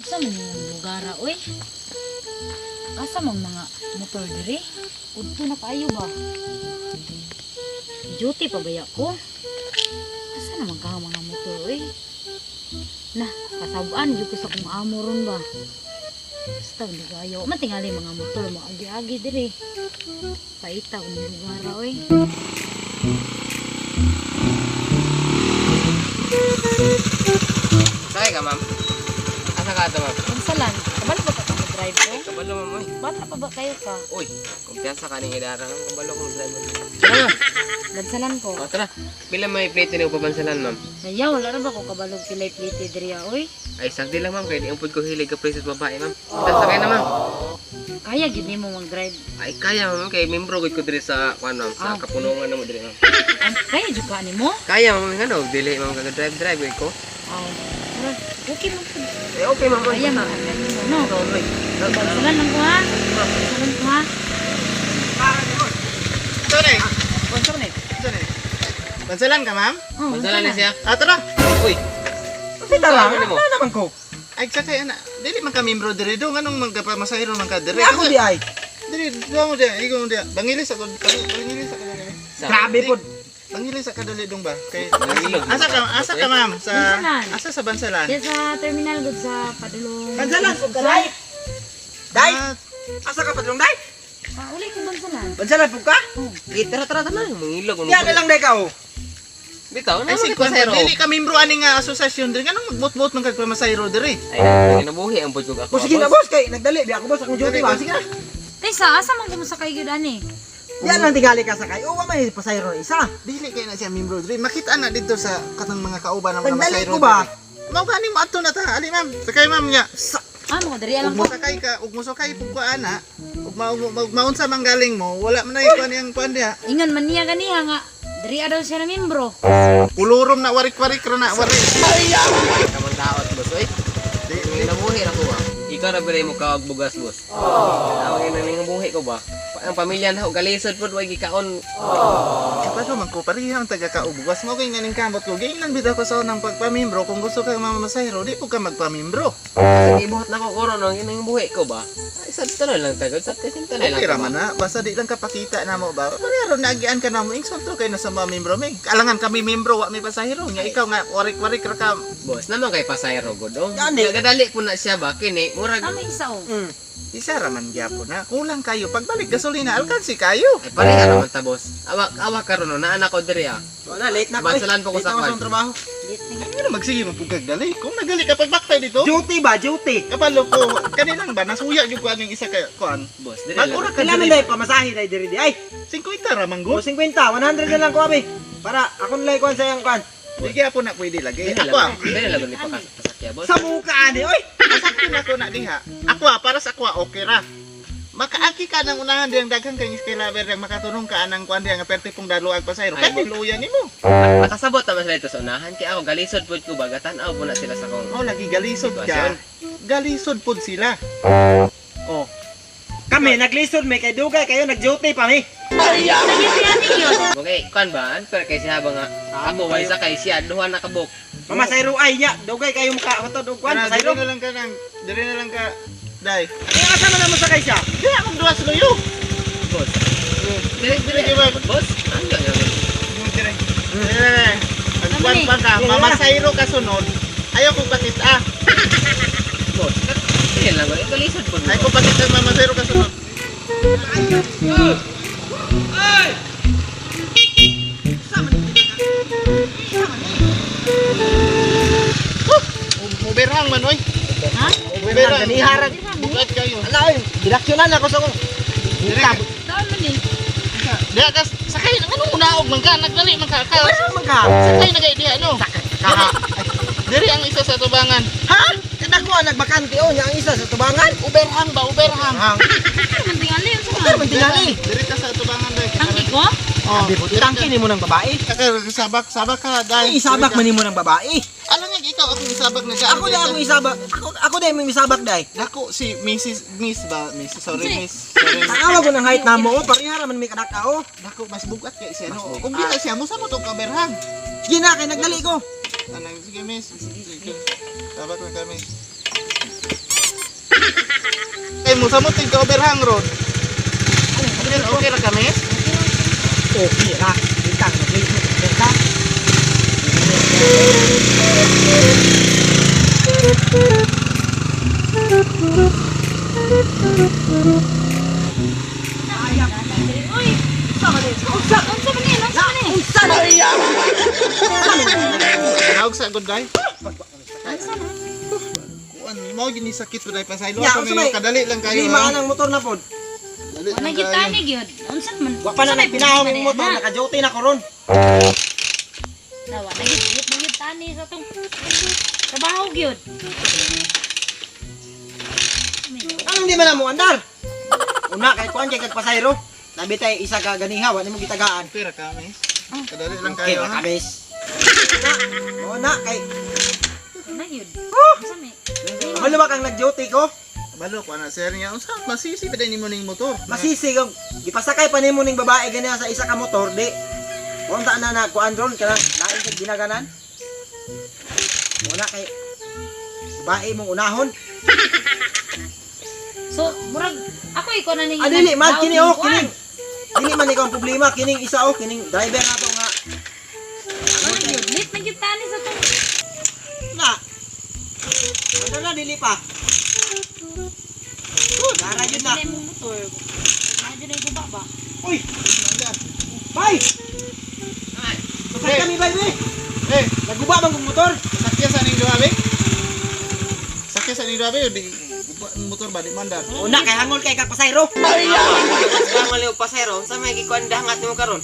Asa man yung lugara, oy? Asa mang mga motor diri? Udto na kaayo ba? Duty pa baya ko? Asa naman ka ang mga motor, oy? Na, kasabaan jud ko sa kong amo ron ba? Basta hindi kayo. Matingali mga motor mo agi-agi diri. Paita kong lugara, oy. Sakay ka, ma'am? Asa ka ito, ma'am? Bansalan, kabalo ba ka ka drive ko? Kabalo, ma'am, oy. Bata pa ba kayo ka? Uy, kumpiyansa ka ning idara, ma'am. Kabalo kong driver. Tara, ma'am. Bansalan ko. O, tara. Pila may plate ni upabansalan, ma'am? Naya, wala ra ba ko kabalog pilay plate diri ah, oy? Ay, sagdi lang, ma'am. Kaya di ang pud ko hilig ka princess babae, ma'am. Tara, sakay na, ma'am. Kaya gid nimo mag-drive. Ay, kaya, ma'am. Kay membro gud ko diri sa, kuan, ma'am. Sa Ah. kapunungan na mo diri, ma'am. Ang kaya jud ka nimo? Kaya, ma'am. Ano, dili, ma'am. Kaga-drive-drive gud ko. Aw. Murag, okay man pud. Eh, okay, ma'am. Kaya man nimo no. Oy. Bansalan lang ko ha. Bansalan ko ha. Sorry. Sorry. Bansalan ka, ma'am? Oh, Bansalan na siya. Ah, tara. Uy. Kasi tara, Ano mo? wala naman ko. Ay, sakay ana. Dili man ka membro diri do nganong magpamasahero man ka diri. Ako di ay. Diri do mo diya, ikaw mo diya. Bangilis ako, bangilis ako diri. Sa- Grabe pod. Bangilis ka dali dong ba? Kay Nangilog. asa ka ma'am sa Bansalan. asa sa Bansalan? Diya sa terminal gud sa padulong. Bansalan ko ka dai. Dai, Ah, asa ka padulong dai? Ah, uli ko bansalan. Bansalan pud ka? Oh. Eh, tara, tara, tara. Mangilog. Diya na lang dai ka oh. Bitaw, ay na si pasahero. dili ka membro ani nga asosasyon diri nganong magbot-bot man kag pamasahero diri. Ay, kinabuhi ang pud ko ako. Boss, sige na boss kay nagdali bi ako boss akong duty ba. Sige na. Taysa, asa man ko mosakay gyud ani? Diya lang tingali ka sakay. O wa may pasayro na isa. Dili kay na siya membro diri. Makita na dito sa katong mga kauban ng mga Nagdali masahero. ko ba? diri. Mao gani mo adto na ta. Ali ma'am. Sakay ma'am niya. Ah, mo diri Ug lang ko. mosakay ka, ug mosakay pug ka ana, ug maunsa man galing mo, wala man ay kuan yang kuan diha. Ingon man niya ganiha nga diri daw siya na membro. Kulurom na warik-warik ra na warik. Kamang daot, boss. Uy, kinabuhi ra ko ba? Ikaw ra bilay mo kaog bugas, boss. Tawag na ning buhi ko ba? Ang pamilya na ho, galisod pod way gikaon. Kapag man ko pareha ang taga kaubugas mo kay nganing kamot ko. Giingnan bitaw ko sa unang pagpamimbro kung gusto ka mamamasahero, di po ka magpamimbro. Sa gibuhat na ko koron ang ginang buhi ko ba? Ay, sad tanan lang tagad, sad kasi tanan lang. Okay ra man na, basta di lang kapakita na mo ba. Pareha ron naagian ka na mo insulto kay na sa mga membro mi. Kalangan kami membro wa mi pasahero nya ikaw nga warik-warik ra ka. Boss, naman kay pasayro god. Oh. Gani. Nagadali po na siya ba kini murag Tama isa oh. Isa ra man gyapon na. Kulang kayo pagbalik gasolina alkansi kayo. Ay pareha ra man ta, boss. Awa awa karon no, naa na ko diri ah. Wala late na ko. Bansalan po ko Late sa na ako kwan. sa trabaho. Late na Ay, ano magsige mo pug dali. Kung nagali ka pagbakay dito. Duty ba, duty. Kabalo ko kanilang ba nasuya gyud ko aning isa ka kuan. Boss, diri lang. Mag-ura ka Kailangan diri. dai pamasahe dai diri di ay. 50 ra man O gud. 50, 100 na lang ko abi. Para ako nilay kuan sa iyang kuan. Di gyapon na pwede lagi. Diri Ako lang. ah. Diri lang ni pasakya, boss. Sa muka ani oy. Masakto na ko na diha. Ako ah, para sa ako ah, okay ra. Makaagi ka ng unahan diyang daghan kay kay lover diyang makatunong ka anang kuan diyang nga perti pong daluag pasahero. Ay, Kay luya nimo. Nakasabot naman sila ito sa unahan kay ako galisod pod ko ba gatan-aw po na sila sa kong. Oh, lagi galisod ka. Galisod pod sila. Oh, Kami naglisod may kay dugay kayo nag-duty pa mi. Okay, kuan ba? Pero kay siya ba nga ako way sakay siya duha na kabuk. Mamasayro ay nya, dugay kayo maka hotod og kuan Tara, pasayro. diri na lang ka nang, diri na lang ka. Dai. Eh asa man na mo sakay siya? Diha akong duha sa luyo. Boss. Dili dili Dili ba? boss. Ano yun? Dire. Dire. Ang kuan pa ka, mamasayro ka sunod. Ayaw ko pakita. Boss. Dili lang ko galisod pod. Ayaw ko pakita mamasayro ka sunod. Uberhang man oy. Ha? Uberhang. Ganiharag. Bugat kayo. Ala oy, direksyonan ako sa kong. Dire. Saan man eh? Diha ka sakay nganong unaog man ka nagdali man ka. Ka- Ano man ka? Sakay na kay diha no. Ka. Diri ang isa sa tubangan. Ha? Kadako ang nagbakante oh, nya ang isa sa tubangan. Uberhang ba uberhang. Hang. Ano man tingali unsa Pero man? man tingali. Diri ka sa tubangan dai. Tangki ko? Oh, Tangki nimo ng babae. Sabak sabak ka dai. Ay, isabak man nimo ng babae. Alam nga ikaw akong isabak na Ako na akong isabak. Ako ako dai may isabak dai. Dako si Mrs. Miss ba? Miss, sorry Sige. Miss. Sorry. Miss. Tanawa ko ng height namo oh, parehara man may kadaka oh. Dako mas bugat kay siya no. Kung di siya mo sa mo tong kaberhang. Sige na kay nagdali ko. Anang sige Miss. Sige. Sabak lang kami. Samot-samot tig ka overhang ron. Okay, okay ra kami. Okay ra. Bitang naglisod ka. Uy! Unsa man ni? Unsa man ni? Unsa na iya? Tawag sa good guy. Unsa na? Kuan mo gini sakit pud ay pasaylo. Ya, Ako unsa may may- kadali lang kayo. Di ha? maan ang motor na pod. Dali lang Wala gyud kayo. tani gyud. Unsa man? Wa pa na Unsa may nagpinahong problema ang motor, na? naka-duty na ko ron. Nawa na gyud gyud gyud tani sa tong trabaho gyud. Anong di man na mo andar? Una kay kuan kay kag pasayro. Labi tay isa ka ganiha, wa nimo gitagaan. Okay ra kami. Kadali lang Okay, kayo. Ha? ra kabis. Na, mo na kay Na gyud. Unsa may? kabalo ba kang nag-duty ko? Balo ko na sir niya. Unsa masisi pa nimo ning motor? Masisi kong gipasakay pa nimo ning babae ganiha sa isa ka motor di. Unta na na kuan ron kanang lain kag ginaganan. Wala kay babae mong unahon. So, murag ako ikaw na ninyo. Ah, dili man kini oh kining. Dili man ikaw ang problema kining isa oh kining driver na to nga. Ano gyud? Late na gyud tani sa tong Na. Ano na dili pa. Dara yun na. Dili mo motor. Medyo na guba ba? Uy! Bay! Sakay kami, bay, bay! Eh, Naguba bang kong motor? sakya sa ning duha be? Sakya sa ning duha be di guba ang motor ba di mandar. Una, kay hangol kay kakpasayro. Sa mali og pasayro, unsa may gikuan dahangat nimo karon?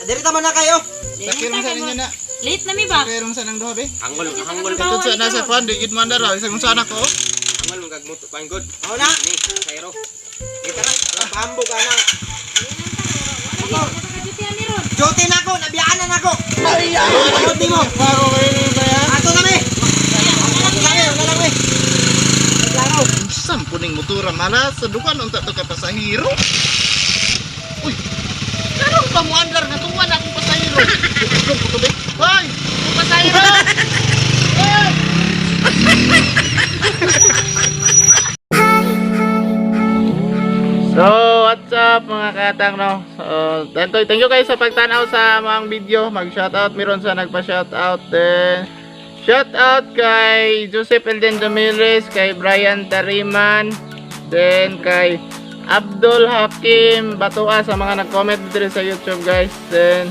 Diri ta man na kayo. Sakya lang sa ninyo na. Late na mi ba? Sakya lang sa nang duha be. Hangol, hangol, Katod sa nasa kuan di gid mandar ra isang unsa na ko. hangol mong kag motor kuan good. Una, Ni pasayro. Kita ra. pambog ka na. Motor. Jote na ako, nabiyaan na nako. Ay, mo. Bago kayo ni ba yan? Ato na mi. Ato na mi, una lang mi. Klaro. Unsa puning motora mala sa dukan unta to ka pasahero. Uy. Karon pa mo andar nga tuwa na akong pasahero. Dugtong ko to be. Hoy, akong pasahero. Hoy! So, what's up mga katang no? So, thank you guys sa pagtanaw sa mga video. Mag-shoutout meron sa nagpa-shoutout din. Shoutout kay Joseph Elden Ramirez, kay Brian Tariman, then kay Abdul Hakim Batua sa mga nag-comment dito sa YouTube guys. Then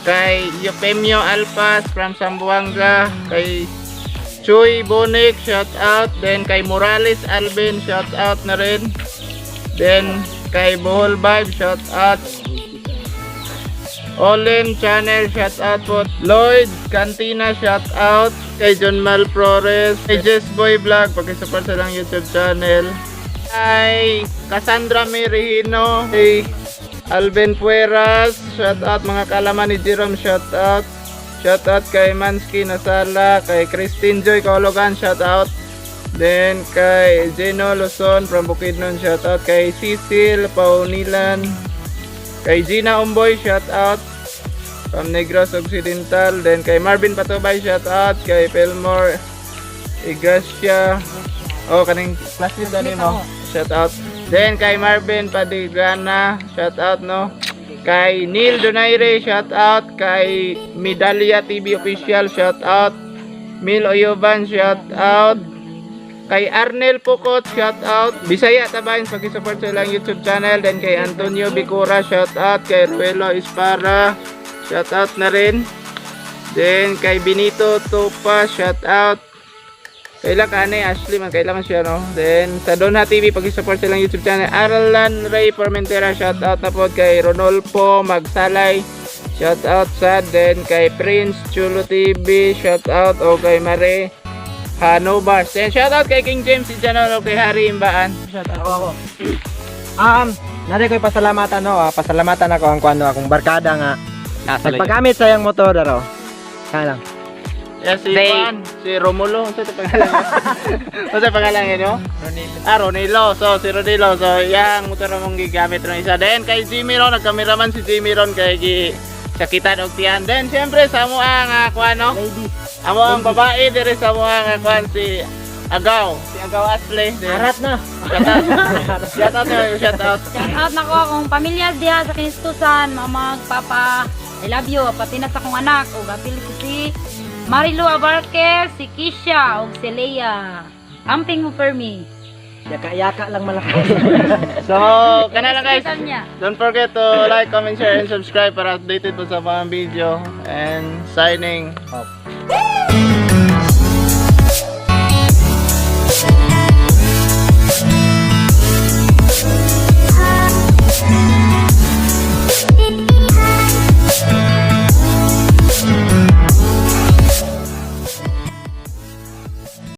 kay Eufemio Alpas from Zamboanga, kay Chuy Bonik, shoutout. Then kay Morales Alvin, shoutout na rin. Then kay Bohol Vibe, shout out. Olin Channel, shout out po. Lloyd Cantina, shout out. Kay John Mal Flores, kay Jess Boy Vlog, pag-support sa lang YouTube channel. Kay Cassandra Merino, kay Alvin Pueras, shout out mga kalaman ni Jerome, shout out. Shout out kay Mansky Nasala, kay Christine Joy Cologan, shout out. Then kay Geno Luzon from Bukidnon, shout out. Kay Cecil Paunilan, kay Gina Umboy, shout out. From Negros Occidental. Then kay Marvin Patubay, shout out. Kay Pelmore Ignacia. Oh, kaning classmate na mo. Shout out. Then kay Marvin Padigana, shout out no. Kay Neil Donaire, shout out. Kay Medalia TV Official, shout out. Mil Oyoban, shout out. Kay Arnel Pukot, shout out. Bisaya Tabayan, pag-support sa ilang YouTube channel. Then kay Antonio Bicura, shout out. Kay Ruelo Ispara, shout out na rin. Then kay Benito Topa, shout out. Kaila ka ni Ashley man, kaila man siya no. Then sa Donha TV, pag-support sa ilang YouTube channel. Arlan Ray Formentera, shout out na po kay Ronolfo Magsalay. Shout out sa then kay Prince Chulo TV, shout out o kay Mare Hanobars. Then shout out kay King James Ijanolo, kay Harry Imbaan. Shout out. Ako ako. Nari ko'y pasalamatan no, pasalamatan ako ang kuano akong barkada nga nagpagamit sa iyang motor daro. Kaya lang. Yeah, si Juan, si Romulo, unsa ito pangalan? Unsa pangalan niyo? Ronilo. Ah, Ronilo. So, si Ronilo. So, yang motor mong gigamit ron isa. Then kay Jimmy ron, nagkameraman si Jimmy ron kay gi sakitan og tiyan. Then siyempre sa mo ang kuan no? Lady. Amo ang babae dire sa mo ang kuan si Agaw, si Agaw Ashley. Then, Arat na. Shout out. Shout out na, shout out. Shout out na ko akong pamilya diha sa Kinistusan, mama, papa. I love you. Pati na sa akong anak. Ug apil ko si Marilu Abarquez, si Kisha, ug si Leia. Amping mo for me. Yaka-yaka lang malaki. So, kana lang, guys. Hospital niya. Don't forget to like, comment, share, and subscribe para updated po sa mga video. And signing off.